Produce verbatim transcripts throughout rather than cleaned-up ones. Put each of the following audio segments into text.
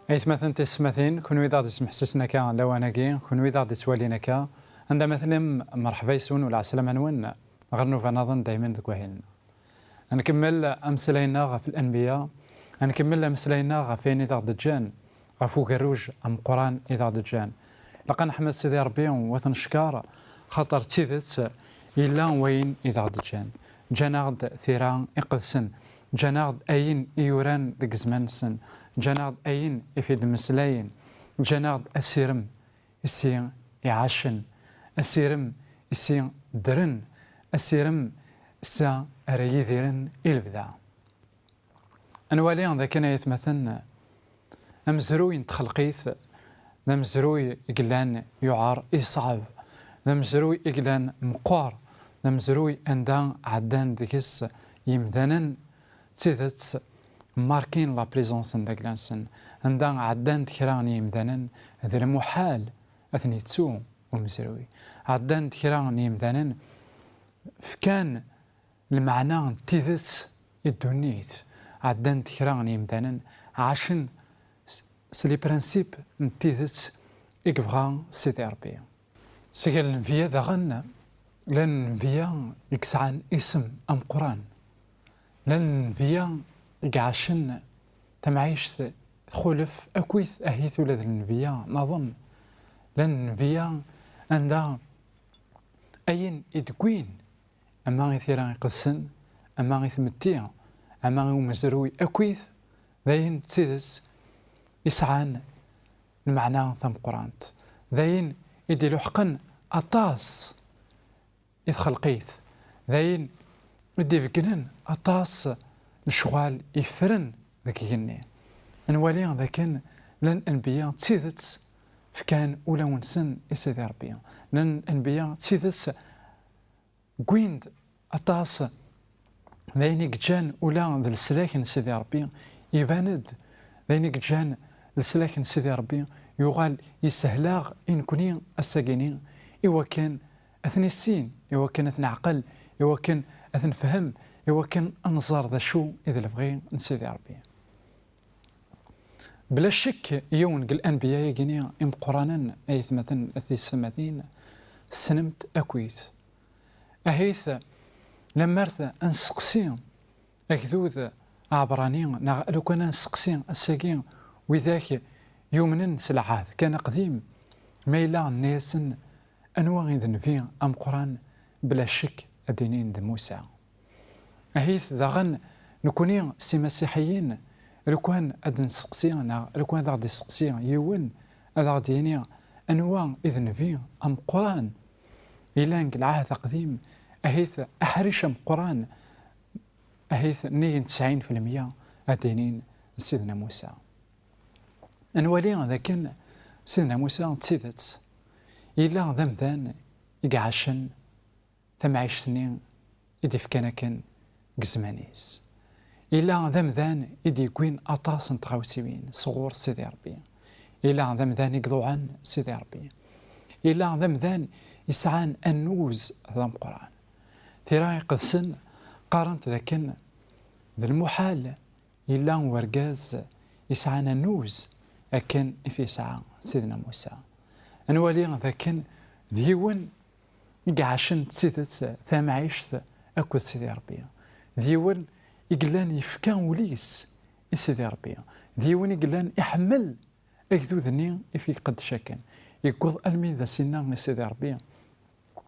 Aytmaten tisetmatin, kunwi d aɣ-d-ismeḥsisen akka lawan-agi, kunwi d aɣ-d-ittwalin akka, anda ma tellim, merḥba yes-wen u lɛeslama-nwen ɣer nnuba-nniḍen daymen deg wahil-nneɣ. Ad nkemmel ameslay-nneɣ ɣef lanbiya, ad nkemmel ameslay-nneɣ ɣef wayen i d aɣ-d-ǧǧan, ɣef ugerruj ameqqran i d aɣ-d-ǧǧan. Ilaq ad neḥmed Sidi Ṛebbi u ad t-neckeṛ, xaṭer d tidet yella wayen i d aɣ-d-ǧǧan. Ǧǧan-aɣ-d tira iqedsen, ǧǧan-aɣ-d ayen i yuran deg zzman-nsen, ǧǧan-aɣ-d ayen i f-id-mmeslayen, ǧǧan-aɣ-d asirem i si iɛacen, asirem i si ddren, asirem s ara yidiren i lebda. Ad nwali dakken, ay atmaten, amezruy n txelqit d amezruy i yellan yuɛer, iṣɛeb, d amezruy i yellan meqqer, d amezruy anda ɛeddan deg-s yimdanen d tidet markin la présence n dagla-nsen, anda ɛeddan-d kra n yimdanen d lmuḥal ad ten-yettu umezruy. Ɛeddan-d kra n yimdanen fkan lmeɛna n tidet i ddunit. Ɛeddan-d kra n yimdanen ɛacen s, s les principes n tidet i yebɣa Sidi Ṛebbi. Seg lenbiya daɣen, llan lenbiya i yesɛan isem ameqqran. Llan lenbiya i iɛacen tamɛict txulef akkit ahit ula d lenbiya naḍen. Llan lenbiya anda ayen i d-wwin, ama i tira iqedsen, ama i tmetti, ama i umezruy akkit, d ayen d tidet isɛan lmeɛna tameqqrant. D ayen i d-iluḥqen aṭas i txelqit, d ayen i d-ibeggnen aṭas n lecɣal yeffren deg igenni. Ad nwali dakken llan anbiya d tidet fkan ulawen-nsen i Sidi Ṛebbi. Llan anbiya d tidet wwin-d aṭas d ayen i yeǧǧan ula d leslak n Sidi Ṛebbi, iban-d d ayen i yeǧǧan leslak n Sidi Ṛebbi yuɣal yessehla-ɣ i nekni ass-agi-ni, i wakken ad t-nissin, i wakken ad t-neɛqel, i wakken ad t-nefhem, i wakken ad nẓer d acu i d lebɣi n Sidi Ṛebbi. Bla ccek, yiwen deg lanbiya-agi-ni imeqqranen, ay atmaten tisetmatin, tessnem-t akkit. Ahit, lemmer ad nseqsi agdud aɛebrani, neɣ lukan ad nseqsi ass-agi widak yumnen s lɛahd kan aqdim, ma yella nenna-yasen anwa i d nnbi ameqqran, bla ccek ad d-inin d Musa. Ahit daɣen, nekni s imasiḥiyen, lukan ad d-nseqsi, neɣ lukan ad aɣ-d-iseqsi yiwen, ad aɣ-d-yini anwa i d nnbi ameqqran yellan deg lɛahd aqdim, ahit aḥric ameqqran, ahit nnig n tesɛin fi lmeyya ad d-inin d Sidna Musa. Ad nwali dakken Sidna Musa d tidet yella d amdan i iɛacen tamɛict-nni i d-ifkan akken deg zzman-is. Yella d amdan i d-yewwin aṭas n tɣawsiwin sɣur Sidi Ṛebbi. Yella d amdan i iḍuɛen Sidi Ṛebbi. Yella d amdan yesɛan annuz d ameqqran. Tira iqedsen qqarent dakken d lmuḥal yella urgaz yesɛan annuz akken i t-yesɛa Sidna Musa. Ad nwali dakken d yiwen i iɛacen d tidet tamɛict akked Sidi Ṛebbi. D yiwen i yellan yefka ul-is i Sidi Ṛebbi. D yiwen i yellan iḥemmel agdud-nni i f-iqeddec akken. Yewweḍ almi d as-inna i Sidi Ṛebbi,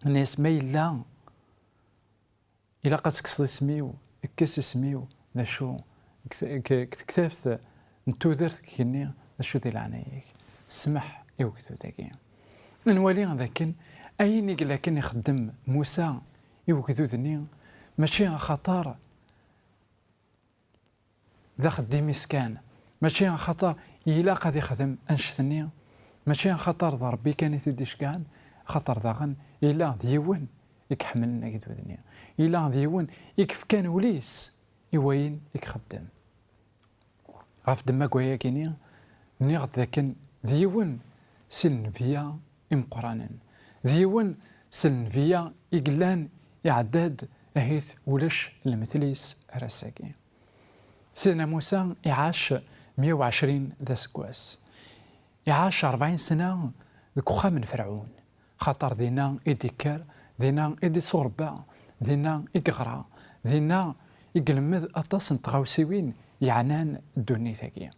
yenna-yas, ma yella ilaq ad tekkseḍ isem-iw, kkes isem-iw, d acu, deg t-, deg, deg tektabt n tudert deg igenni, d acu di leɛnaya-k? Smeḥ i ugdud-agi. Ad nwali dakken ayen i yella akken ixeddem Musa i ugdud-nni, mačči axaṭer d axeddim-is kan, mačči axaṭer ilaq ad ixdem annect-nni, mačči axaṭer d Ṛebbi kan i t-id-iceggɛen, axaṭer daɣen yella d yiwen i iḥemmlen agdud-nni, yella d yiwen i yefkan ul-is i wayen i ixeddem. Ɣef ddemma n wayagi-ni, nniɣ-d dakken d yiwen si lenbiya imeqqranen, d yiwen si lenbiya i yellan iɛedda-d ahit ulac lemtel-is ar ass-agi. Sidna Musa iɛac meyya u ɛecrin d aseggas. Iɛac rebɛin sna deg uxxam n Ferɛun, xaṭer dinna i d-ikker, dinna i d-itturebba, dinna i yeɣra, dinna i ilemmed aṭas n tɣawsiwin yeɛnan ddunit-agi.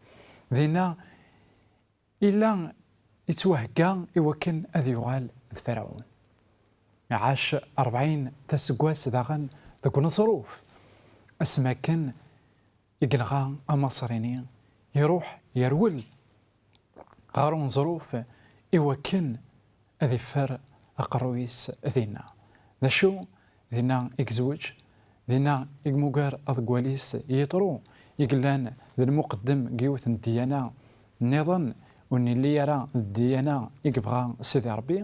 Dinna yella yettwahegga i wakken ad yuɣal d Ferɛun. Iɛac rebɛin d aseggas daɣen deg uneẓruf, asmi akken i yenɣa Amaṣri-nni, iruḥ yerwel ɣer uneẓruf i wakken ad iffer aqerruy-is dinna. D acu? Dinna i yezweǧ, dinna i yemmuger aḍeggal-is Yitru, i yellan d lmuqeddem deg yiwet n ddiyana nniḍen, ur nelli ara d ddiyana i yebɣa Sidi Ṛebbi.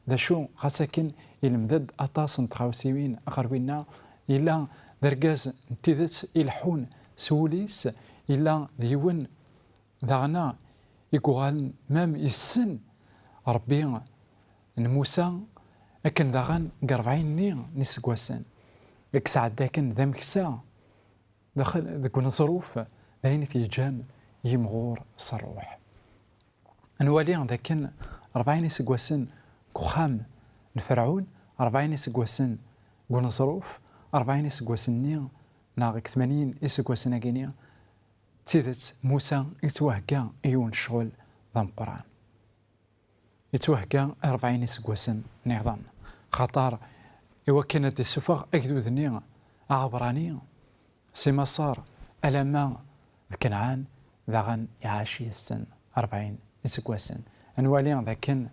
D acu? Xas akken ilemd-d aṭas n tɣawsiwin ɣer winna, yella d argaz n tidet ileḥḥun s wul-is, yella d yiwen daɣen i yuɣalen mam yessen Ṛebbi n Musa, akken daɣen deg rebɛin-nni n iseggasen i yesɛedda akken d ameksa daxel deg uneẓruf, d ayen i t-yeǧǧan yimɣur s ṛṛuḥ. Ad nwali d akken rebɛin iseggasen deg uxxam n Ferɛun, rebɛin iseggasen deg uneẓruf, rebɛin iseggasen-nni neɣ deg tmanyin iseggasen-agi-nni, d tidet Musa yettwahegga i yiwen n ccɣel d ameqqran. Yettwahegga i rebɛin iseggasen nniḍen, xaṭer i wakken ad d-issufeɣ agdud-nni aɛebṛani si Maṣer alamma d Kenɛan, daɣen iɛac yis-sen rebɛin iseggasen. Ad nwali d akken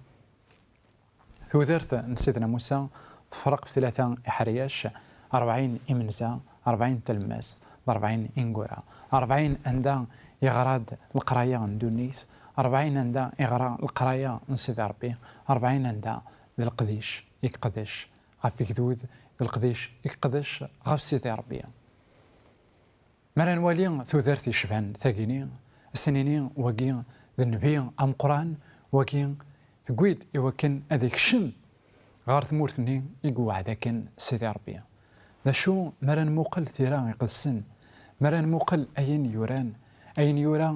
tudert n Sidna Musa tefreq ɣef tlata iḥeryac, rebɛin imenza, rebɛin talemmast, d rebɛin ineggura, rebɛin anda yeɣra-d leqraya n ddunit, rebɛin anda yeɣra leqraya n Sidi Ṛebbi, rebɛin anda d leqdic i yeqdec ɣef ugdud, d leqdic i yeqdec ɣef Sidi Ṛebbi. Mi ara nwali tudert yecban tagini, ad s-nini wagi d nnbi ameqqran, wagi tewwi-d i wakken ad ikcem ɣer tmurt-nni i iweɛɛed akken Sidi Ṛebbi. D acu mi ara nmuqel tira iqedsen, mi ara nmuqel ayen yuran, ayen yura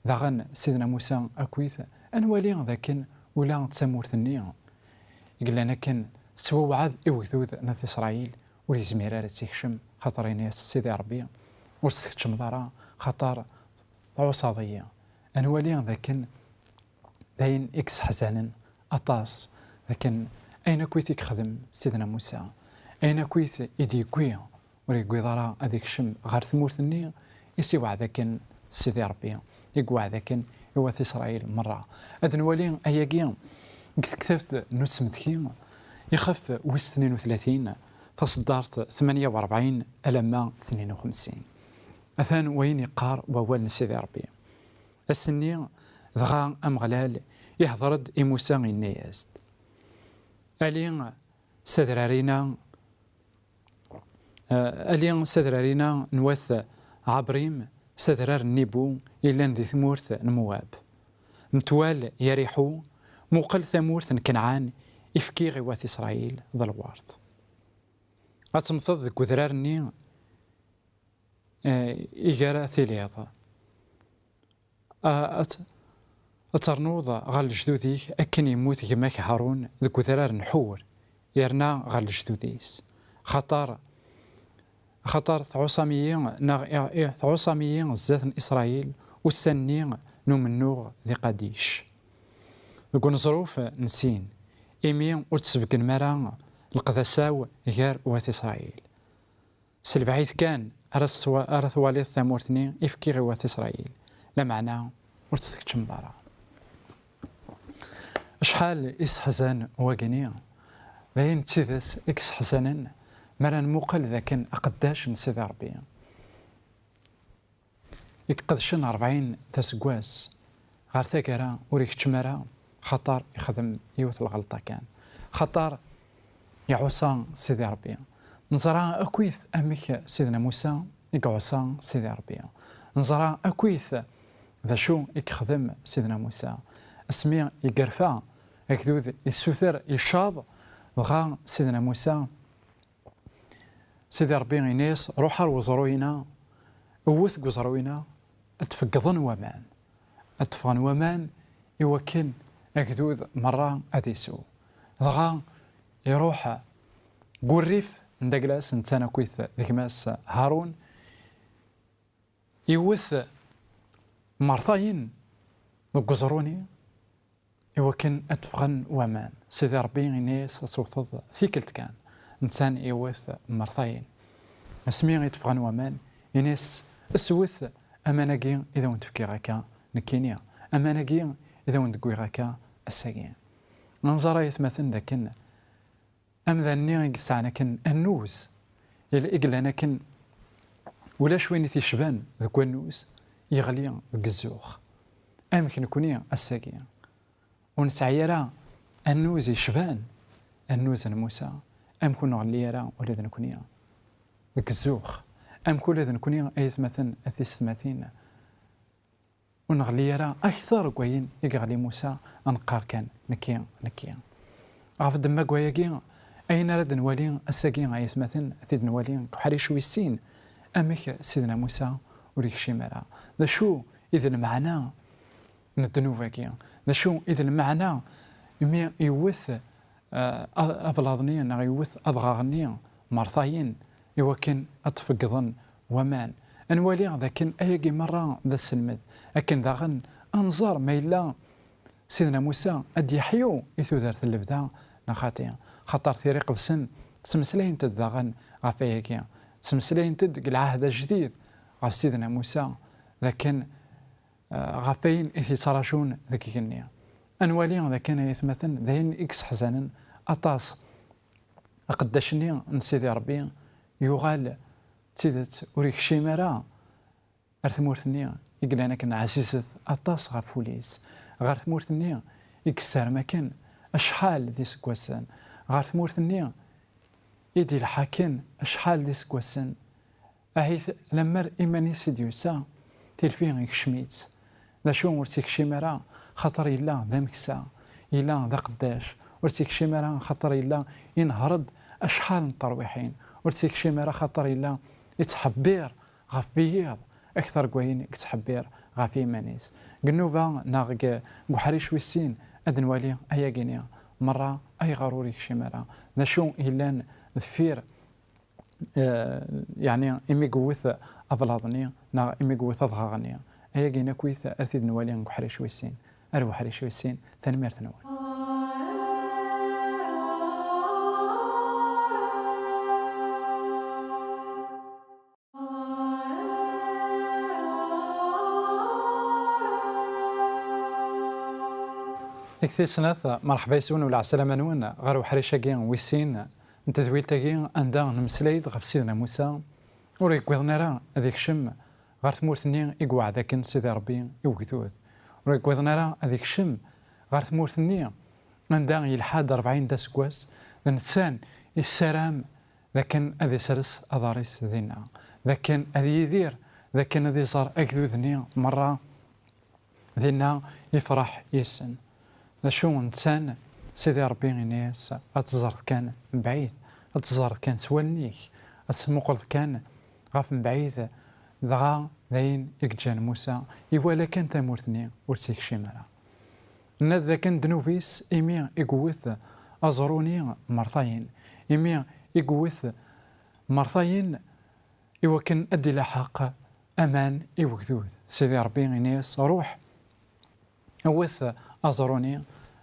daɣen Sidna Musa akkit, ad nwali d akken ula d tamurt-nni i yellan akken tettwawɛed i ugdud n At Isṛayil, ur yezmir ara ad tt-ikcem, xaṭer ini-as Sidi Ṛebbi, ur s-tkeččmeḍ ara, xaṭer tɛuṣaḍ-iyi. Ad nwali d akken d ayen i yesseḥzanen aṭas, d akken ayen akkit i yexdem Sidna Musa, ayen akkit i d-yewwi, ur yewwiḍ ara ad ikcem ɣer tmurt-nni i s-iweɛɛed akken Sidi Ṛebbi, i iweɛɛed akken i wat Isṛayil merra. Ad nwali ayagi deg tektabt n Usemdki, ixef wis tnin u tlatin, taṣeddart tmanya u rebɛin alamma tnin u xemsin. Atan wayen yeqqar wawal n Sidi Ṛebbi. Ass-nni, dɣa Ameɣlal ihdeṛ-d i Musa, yenna-yas-d: Ali s adrar-ina, eh, ali s adrar-ina n wat Ɛebrim, s adrar n Nibu yellan di tmurt n Muwab. Metwal Yariḥu, muqel tamurt n Kenɛan i fkiɣ i wat Isṛayil d lweṛt. Ad temmteḍ deg udrar-nni, eh, i gar ad tiliḍ. A-, ad, ad ternuḍ ɣer lejdud-ik akken yemmut gma-k Haṛun deg udrar n Ḥur, yerna ɣer lejdud-is. Xaṭer, xaṭer tɛuṣam-iyi, neɣ i, i, tɛuṣam-iyi zdat n Isṛayil ussan-nni n umennuɣ di Qadic, deg uneẓruf n Sin, imi ur d-tesbeggnem ara leqdasa-w gar wat Isṛayil. S lbeɛid kan ara tettwa-, ara twaliḍ tamurt-nni i fkiɣ i wat Isṛayil, lameɛna ur tt-tkeččmeḍ ara. Acḥal i sseḥzan wagini! D ayen d tidet i yesseḥzanen mi ara nmuqel d akken aqeddac n Sidi Ṛebbi i iqedcen ṛebɛin taseggas, ɣer taggara ur ikeččem ara, xaṭer ixdem yiwet lɣelṭa kan, xaṭer iɛuṣa Sidi Ṛebbi. Neẓra akkit amek Sidna Musa i iɛuṣa Sidi Ṛebbi. Neẓra akkit d acu i yexdem Sidna Musa. Asmi i yerfa agdud, yessuter, yeccaḍ, dɣa Sidna Musa Sidi Ṛebbi ini-as: "Ruḥ ar weẓru-ina, wwet deg weẓru-ina, ad d-feggḍen waman. Ad d-ffɣen waman i wakken agdud merra ad isew. Dɣa iruḥ deg urrif n Daglas, netta akkit d gma-s Harun, iwet mertayen deg uẓru-nni i wakken ad d-ffɣen waman. Sidi Ṛebbi ini-as ad tewteḍ tikkelt kan. Netta iwet mertayen. Asmi i d-ffɣen waman, ini-as: "Swet aman-agi i d awen-d-fkiɣ akka nekkini, aman-agi i d awen-d-wwiɣ akka ass-agi." Nẓer ay atmaten dakken amdan-nni i yesɛan akken annuz, i yellan akken ulac win i t-yecban deg wannuz, yeɣli deg zzux. Amek nekni ass-agi? Ur nesɛi ara annuz yecban annuz n Musa, amek ur nɣelli ara ula d nekni deg zzux? Amek ula d nekni, ay atmaten, a tisetmatin, ur nɣelli ara akter deg wayen i yeɣli Musa, ad neqqar kan: "Nekki, nekki"? Ɣef ddemma n wayagi, ayen ara d-nwali ass-agi, ay atmaten, ad t-id-nwali deg uḥric wis sin, amek Sidna Musa ur yekcim ara. D acu i d lmeɛna n ddnub-agi? D acu i d lmeɛna imi iwet, eh, a-, ablaḍ-nni neɣ iwet adɣaɣ-nni mertayen i wakken ad d-feggḍen waman? Ad nwali dakken ayagi merra d aselmed. Akken daɣen ad nẓer ma yella Sidna Musa ad d-yeḥyu i tudert n lebda neɣ xaṭi. Xaṭer Tira Iqedsen ttmeslayent-d daɣen ɣef wayagi. Ttmeslayent-d deg Lɛahd Ajdid ɣef Sidna Musa, dakken eh, ɣef wayen i t-yettraǧun deg igenni. Ad nwali dakken, ay atmaten, d ayen i yesseḥzanen aṭas. Aqeddac-nni n Sidi Ṛebbi yuɣal d tidet ur yekcim ara ar tmurt-nni i yellan akken ɛzizet aṭas ɣef wul-is, ɣer tmurt-nni i yessarem akken acḥal d iseggasen, ɣer tmurt-nni i d-ilḥa akken acḥal d iseggasen. Ahit lemmer iman-is i d-yusa, tilfi ikcem-itt. D acu ur tt-ikcim ara? Xaṭer yella d ameksa, yella d aqeddac. Ur tt-ikcim ara xaṭer yella inehṛ-d acḥal n terwiḥin. Ur tt-ikcim ara xaṭer yella ittḥebbir ɣef wiyiḍ akter n wayen i yettḥebbir ɣef yiman-is. Deg nnuba neɣ deg, deg uḥric wis sin, ad nwali ayagi-nni merra ayɣer ur ikcim ara. D acu yellan deffir eh, yeɛni imi yewwet ablaḍ-nni neɣ imi yewwet adɣaɣ-nni. Ayagi-nni akkit ad t-id-nwali deg uḥric wis sin. Ar uḥric wis sin, tanemmirt-nwen. Deg tis snat, merḥba yes-wen u lɛeslama-nwen ɣer uḥric-agi wis sin n tedwilt-agi, anda nemmeslay-d ɣef Sidna Musa, ur yewwiḍen ara ad ikcem ɣer tmurt-nni i yewɛed akken Sidi Ṛebbi i wegdud. Ur yewwiḍen ara ad ikcem ɣer tmurt-nni anda yelḥa-d rebɛin d aseggas, d netta i yessaram d akken ad isers aḍar-is dinna, d akken ad yidir, d akken ad iẓer agdud-nni merra dinna, ifreḥ yes-sen. D acu netta, Sidi Ṛebbi ini-as: "Ad teẓreḍ kan mebɛid, ad teẓreḍ kan s wallen-ik, ad tmuqleḍ kan ɣef mebɛid." Dɣa d ayen i yeǧǧan Musa, iwala kan tamurt-nni, ur tt-ikcim ara. Nna-d dakken ddnub-is imi i yewwet aẓru-nni mertayen, imi i yewwet mertayen i wakken ad d-ilaḥeq aman i wegdud. Sidi Ṛebbi ini-as: "Ruḥ, awet aẓru-nni,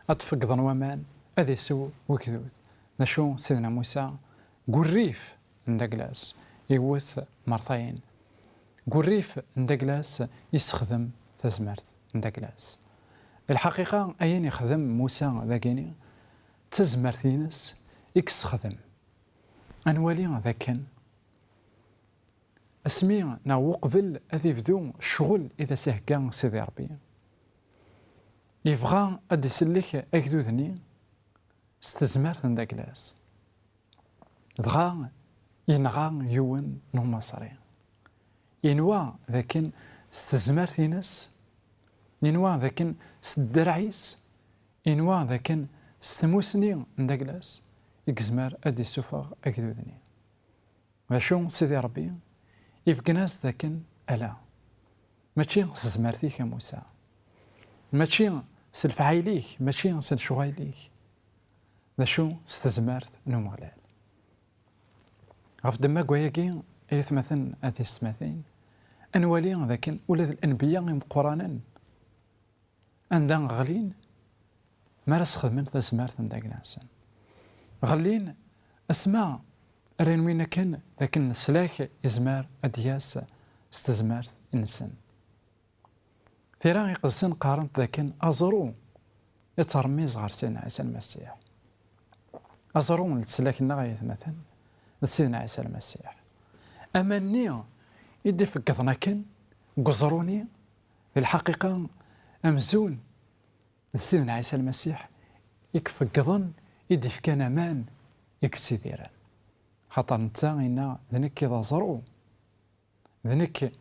ad d-feggḍen waman, ad isew wegdud." D acu Sidna Musa? Deg urrif n Daglas iwet mertayen. Deg urrif n Daglas yessexdem tazmert n Daglas. Di lḥaqiqa, ayen ixdem Musa dagini, d tazmert-ines i yessexdem. Ad nwali dakken asmi neɣ uqbel ad ibdu ccɣel i d as-ihegga Sidi Ṛebbi, yebɣa ad d-isellek agdud-nni s tezmert n Daglas. Dɣa yenɣa yiwen n umaṣri. Yenwa dakken s tezmert-ines, yenwa dakken s dderɛ-is, yenwa dakken s tmusni n Daglas i yezmer ad d-issufeɣ agdud-nni. D acu Sidi Ṛebbi? Ibeggen-as-d akken ala. Mačči s tezmert-ik a Musa, mačči s lefɛayel-ik, mačči s lecɣal-ik, d acu s tezmert n Umeɣlal. Ɣef ddemma n wayagi, ay atmaten a tisetmatin, ad nwali d akken ula d lenbiya imeqqranen anda ɣlin mi ara sxedmen tazmert n dagla-nsen. Ɣellin asma ara nwin akken d akken leslak izmer ad d-yas s tezmert-nsen. Tira iqedsen qqarent d akken aẓru yettṛemmiz ɣer Sidna Ɛisa Lmasiḥ. Aẓru n leslak-nneɣ ay atmaten d Sidna Ɛisa Lmasiḥ. Aman-nni i d-ifeggḍen akken deg uẓru-nni, di lḥaqiqa amzun d Sidna Ɛisa Lmasiḥ i ifeggḍen, i d-ifkan aman i yessidiren. Xaṭer netta yenna d nekk i d aẓru, d nekk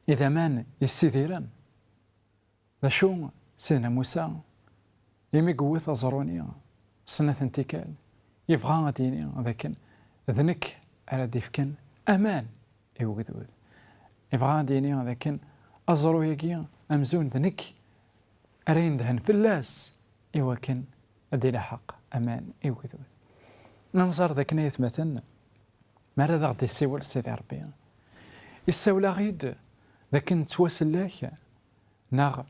i d aman yessidiren. D acu Sidna Musa, imi yewwet aẓru-nni snat n tikkal, yebɣa ad d-yini d akken d nekk ara d-ifken aman i ugdud. Yebɣa ad d-yini d akken aẓru-agi amzun d nekk ara yendhen fell-as i wakken ad d-ilaḥeq aman i ugdud. Ad nẓer d akken ay atmaten, mi ara d aɣ-d-yessiwel Sidi Ṛebbi, yessawel-aɣ-id d akken nettwasellek, neɣ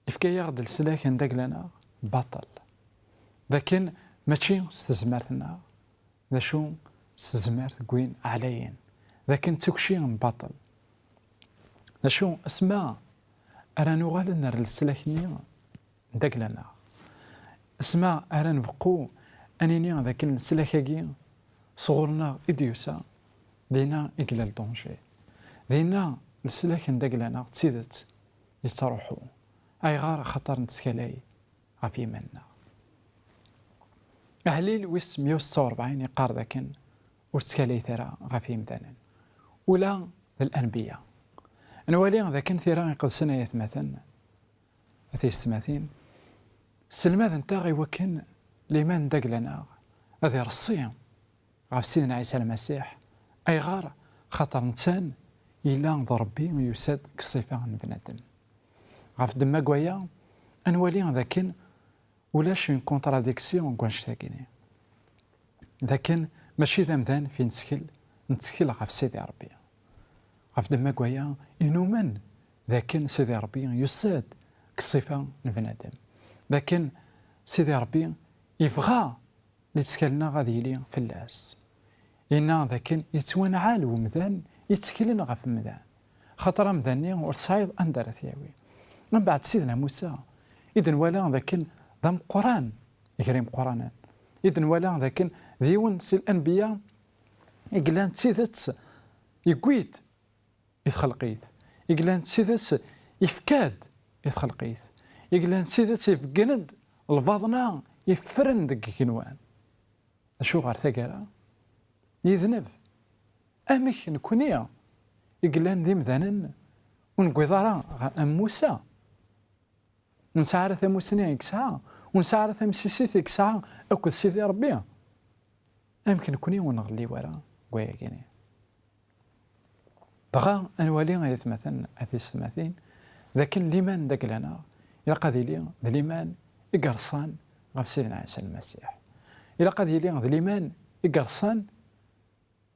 yefka-yaɣ-d leslak n dagla-nneɣ baṭel, d akken mačči s tezmert-nneɣ, d acu s tezmert n win ɛlayen, d akken d tikci n baṭel. D acu asma ara nuɣal ar leslak-nni n dagla-nneɣ? Asma ara nbeqqu ad nini d akken leslak-agi sɣur-neɣ i d-yusa, dinna i yella le danger. Dinna leslak n dagla-nneɣ d tidet yettruḥu. Ayɣer? Axaṭer nettkalay ɣef yiman-nneɣ. Ahlil wis meyya u setta u rebɛin yeqqar dakken ur ttkalayet ara ɣef yimdanen, ula d lanbiya. Nwali dakken tira iqedsen ay atmaten, a tiyessetmatin, sselmadent-aɣ i wakken liman n dagla-nneɣ ad ireṣṣi ɣef Sidna Ɛisa Lmasiḥ. Ayɣer? Xaṭer netta yella d Ṛebbi yusa-d deg ṣṣifa n bnadem. Ɣef ddemma n waya, ad nwali dakken ulac une contradiction deg wannect-agi-nni. D akken mačči d amdan fi nettkel, nettkel ɣef Sidi Ṛebbi. Ɣef ddemma n waya, inumen d akken Sidi Ṛebbi yusa-d deg ṣṣifa n bnadem. D akken Sidi Ṛebbi yebɣa lettkal-nneɣ ad yili fell-as. Yenna d akken yettwanɛel wemdan yetteklen ɣef umdan, xaṭer amdan-nni ur tesɛiḍ anda ara t-yawi. Mbeɛd Sidna Musa i d-nwala d akken d ameqqran gar imeqqranen, i d-nwala d akken d yiwen si lanbiya i yellan d tidet yewwi-d i txelqit, i yellan d tidet yefka-d i txelqit, i yellan d tidet ibeggen-d lbaḍna yeffren deg igenwan. Acuɣer taggara? Yedneb. Amek nekni i yellan d imdanen ur newwiḍ ara ɣer am Musa? Ur nesɛi ara tamusni i yesɛa, ur nesɛi ara tamsisit i yesɛa akked Sidi Ṛebbi. Amek nekni ur nɣelli ara deg wayagi-nni? Dɣa ad nwali, ay atmaten, a tisetmatin, d akken liman d agla-nneɣ ilaq ad yili d liman i yerṣan ɣef Sidna Ɛisa Lmasiḥ. Ilaq ad yili d liman i yerṣan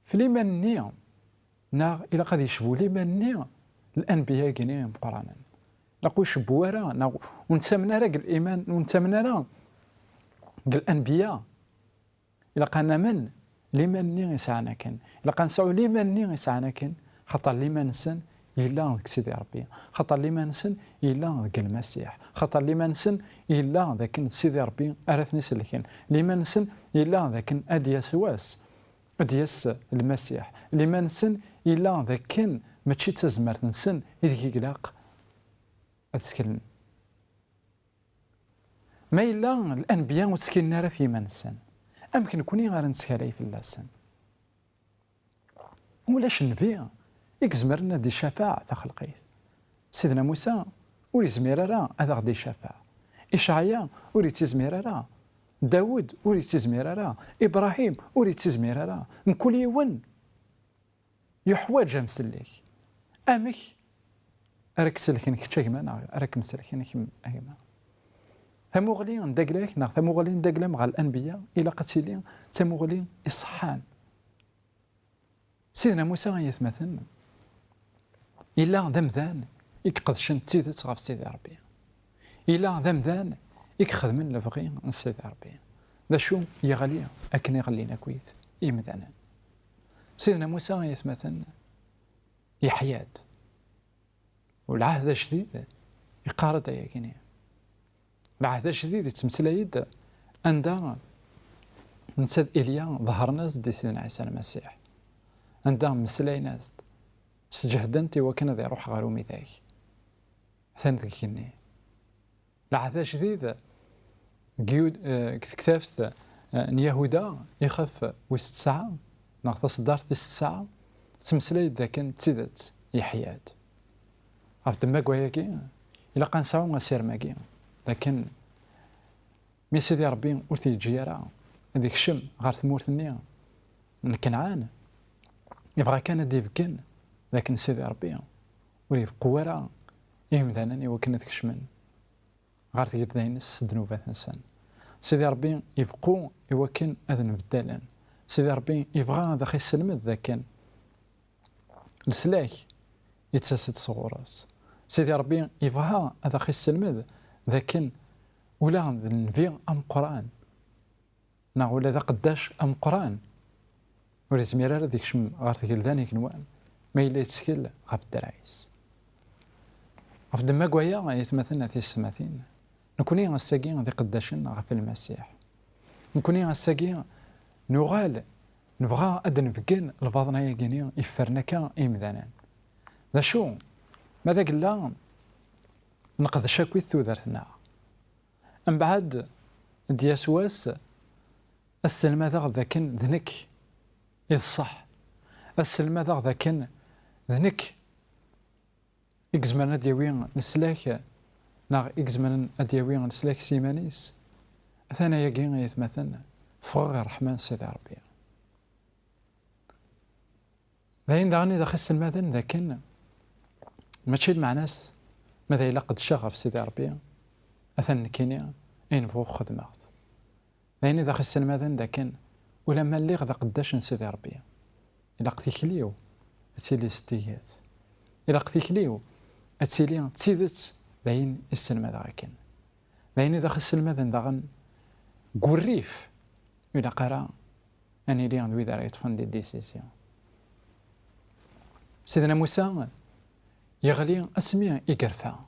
f liman-nni, neɣ ilaq ad yecbu liman-nni lanbiya-agi-nni imeqqranen. Ilaq ur ncebbu ara, neɣ ur nettamen ara deg liman, ur nettamen ara deg lanbiya. Ilaq ad namen liman-nni i sɛan akken. Ilaq ad nesɛu liman-nni i sɛan akken, xaṭer liman-nsen yella deg Sidi Ṛebbi, xaṭer liman-nsen yella deg Lmasiḥ, xaṭer liman-nsen yella d akken Sidi Ṛebbi ara ten-isellken, liman-nsen yella d akken ad d-yas wass, ad d-yas Lmasiḥ, liman-nsen yella d akken mačči d tazmert-nsen ideg i ilaq ad tteklen. Ma yella lanbiya ur ttkilen ara f yiman-nsen, amek nekni ara nettkalay fell-asen? Ulac nnbi i izemren ad d-icafeɛ taxelqit. Sidna Musa ur yezmir ara ad aɣ-d-icafeɛ. Icɛaya ur yettizmir ara. Dawed ur yettizmir ara. Ibṛahim ur yettizmir ara. Mkul yiwen yuḥwaǧ amsellek. Amek ara k-selken kečč a gma, neɣ ara kem-selken kemm a gma. Tamuɣli n dagla-k neɣ tamuɣli n dagla-m ɣer lanbiya, ilaq ad tili d tamuɣli iṣeḥḥan. Sidna Musa, ay atmaten, yella d amdan i iqedcen d tidet ɣef Sidi Ṛebbi. Yella d amdan i ixedmen lebɣi n Sidi Ṛebbi. D acu yeɣli akken i ɣellin akkit yimdanen. Sidna Musa, ay atmaten, yeḥya-d. U lɛahd ajdid iqqar-d ayagi-nni. Lɛahd ajdid yettmeslay-d anda netta d Ilya ḍehren-as-d i Sidna Ɛisa Lmasiḥ, anda mmeslayen-as-d, sǧehden-t i wakken ad iruḥ ɣer umidag. Atan deg igenni. Lɛahd ajdid, deg Yud-, eh, deg tektabt, eh, n Yahuda, ixef wis tesɛa, neɣ taṣeddart tis tesɛa, tettmeslay-d dakken d tidet yeḥya-d. Ɣef ddemma n wayagi, ilaq ad nesɛu asirem-agi, dakken mi Sidi Ṛebbi ur t-yeǧǧi ara ad ikcem ɣer tmurt-nni n Kenɛan, yebɣa kan ad d-ibeggen dakken Sidi Ṛebbi ur ibeqqu ara i yimdanen i wakken ad kecmen ɣer tgelda-ines s ddnubat-nsen. Sidi Ṛebbi ibeqqu i wakken ad nbeddalen. Sidi Ṛebbi yebɣa ad aɣ-isselmed dakken leslak yettas-d sɣur-s. Sidi Ṛebbi yebɣa ad aɣ-isselmed dakken ula d nnbi ameqqran, neɣ ula d aqeddac ameqqran, ur yezmir ara ad ikcem ɣer tgelda n igenwan ma yella yettkel ɣef ddreɛ-is. Ɣef ddemma n waya, ay atmaten, a tisetmatin, nekkni ass-agi d iqeddacen ɣef Lmasiḥ. Nekkni ass-agi nuɣal nebɣa ad d-nbeggen lbaḍna-agi-ni iffren akka i yimdanen. D acu? Ma d agella, neqdec akkit tudert-nneɣ. Mbeɛd, d-yas wass, ad sselmadeɣ dakken d nekk i d ṣṣeḥ. Ad sselmadeɣ dakken d nekk i izemren ad d-yawi leslak, neɣ i izemren ad d-yawi leslak s yiman-is. Atan ayagi, ay atmaten, ffɣeɣ i ṛṛeḥma n Sidi Ṛebbi. D ayen daɣen i d aɣ-isselmaden dakken mačči d lmeɛna-s ma d ay la qeddceɣ ɣef Sidi Ṛebbi, atan nekkini ayen bɣuɣ xedmeɣ-t. D ayen i d aɣ-isselmaden dakken ulamma lliɣ d aqeddac n Sidi Ṛebbi, ilaq tikli-w ad tili zeddiget. Ilaq tikli-w ad tili d tidet, d ayen i sselmadeɣ akken. D ayen i d aɣ-isselmaden daɣen deg urrif, ur ilaq ara ad nili d wid ara yeṭṭfen des décisions. Sidna Musa yeɣli asmi i yerfa.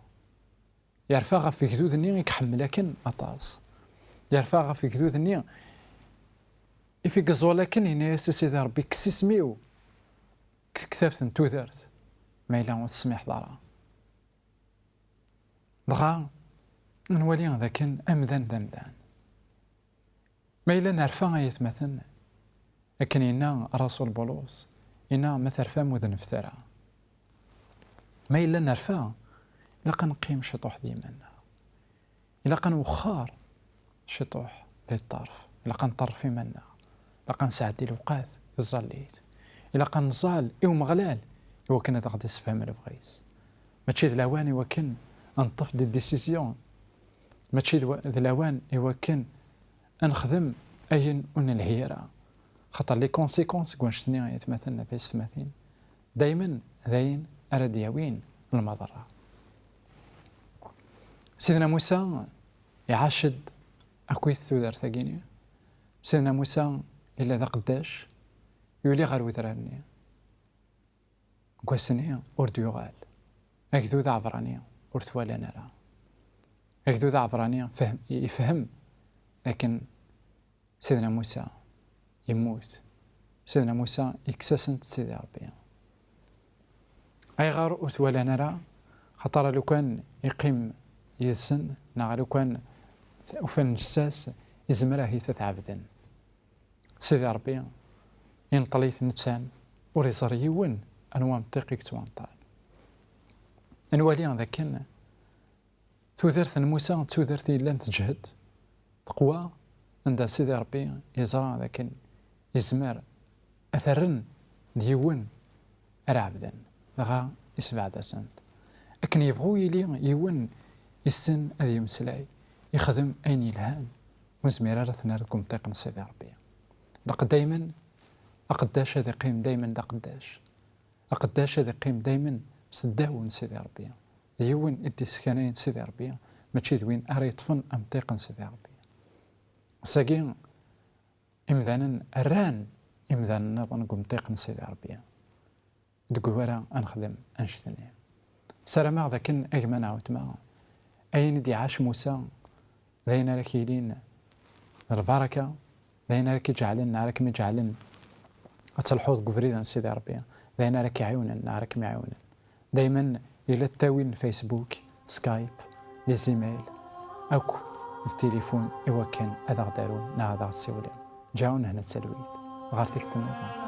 Yerfa ɣef wegdud-nni i iḥemmel akken aṭas. Yerfa ɣef wegdud-nni i f-, i yeẓẓul akken, yenna-yas i Sidi Ṛebbi, kkes isem-iw seg tektabt n tudert, ma yella ur tesmiḥeḍ ara. Dɣa, nwali dakken amdan d amdan. Ma yella nerfa, ay atmaten, akken yenna Rasul Bulus, yenna: "Ma terfam, ur dennbet ara." Ma yella nerfa, ilaq ad neqqim ciṭuḥ d yiman-nneɣ. Ilaq ad nwexxer ciṭuḥ di ṭṭerf. Ilaq ad nṭerref iman-nneɣ. Ilaq ad nesɛeddi lewqat i tẓallit. Ilaq ad nẓall i Umeɣlal i wakken ad aɣ-d-issefhem lebɣi-s. Mačči d lawan i wakken ad neṭṭef des décisions. Mačči d wa-, d lawan i wakken ad nexdem ayen ur nelhi ara. Xaṭer les conséquences n wanect-nni, ay atmaten, a tisetmatin, daymen d ayen ara d-yawin lmaḍerra. Sidna Musa iɛac-d akkit tudert-agi-ni. Sidna Musa yella d aqeddac, yuli ɣer wedrar-nni. Deg wass-nni ur d-yuɣal. Agdud aɛebrani ur t-walan ara. Agdud aɛebrani fehm-, yefhem akken Sidna Musa yemmut. Sidna Musa yekkes-asen-d Sidi Ṛebbi. Ayɣer ur t-walan ara? Xaṭer lukan yeqqim yid-sen, neɣ lukan ufan lǧetta-s, izmer ahat ad t-ɛebden. Sidi Ṛebbi inṭel-it netta, ur iẓer yiwen anwa amṭiq i yettwanṭal. Ad nwali dakken tudert n Musa d tudert i yellan teǧhed, teqwa, anda Sidi Ṛebbi yeẓra dakken yezmer ad t-rren d yiwen ara ɛebden, dɣa isebɛed-asen-t. Akken yebɣu yili yiwen, yessen ad yemmeslay, yexdem ayen yelhan, ur nezmir ara ad t-nerr deg umṭiq n Sidi Ṛebbi. Laqed daymen aqeddac ad iqqim daymen d aqeddac. Aqeddac ad iqqim daymen s ddaw n Sidi Ṛebbi. D yiwen i d-yessekanen Sidi Ṛebbi, mačči d win ara yeṭṭfen amṭiq n Sidi Ṛebbi. Sagi, imdanen rran imdanen nniḍen deg umṭiq n Sidi Ṛebbi, deg wara ad nexdem annect-nni. Ssarameɣ d akken a gma neɣ weltma, ayen i d-iɛac Musa d ayen ara k-yilin d lbaraka, d ayen ara k-iǧeɛlen neɣ ara kem-iǧeɛlen ad telḥuḍ deg ubrid n Sidi Ṛebbi, d ayen ara k-iɛiwnen neɣ ara kem-iɛiwnen. Daymen yella ttawil n Facebook, Skype, les emails, akk d tilifun i wakken ad aɣ-d-arun neɣ ad aɣ-d-siwlen. Ǧaɛun hna d talwit ɣer tikkelt nniḍen.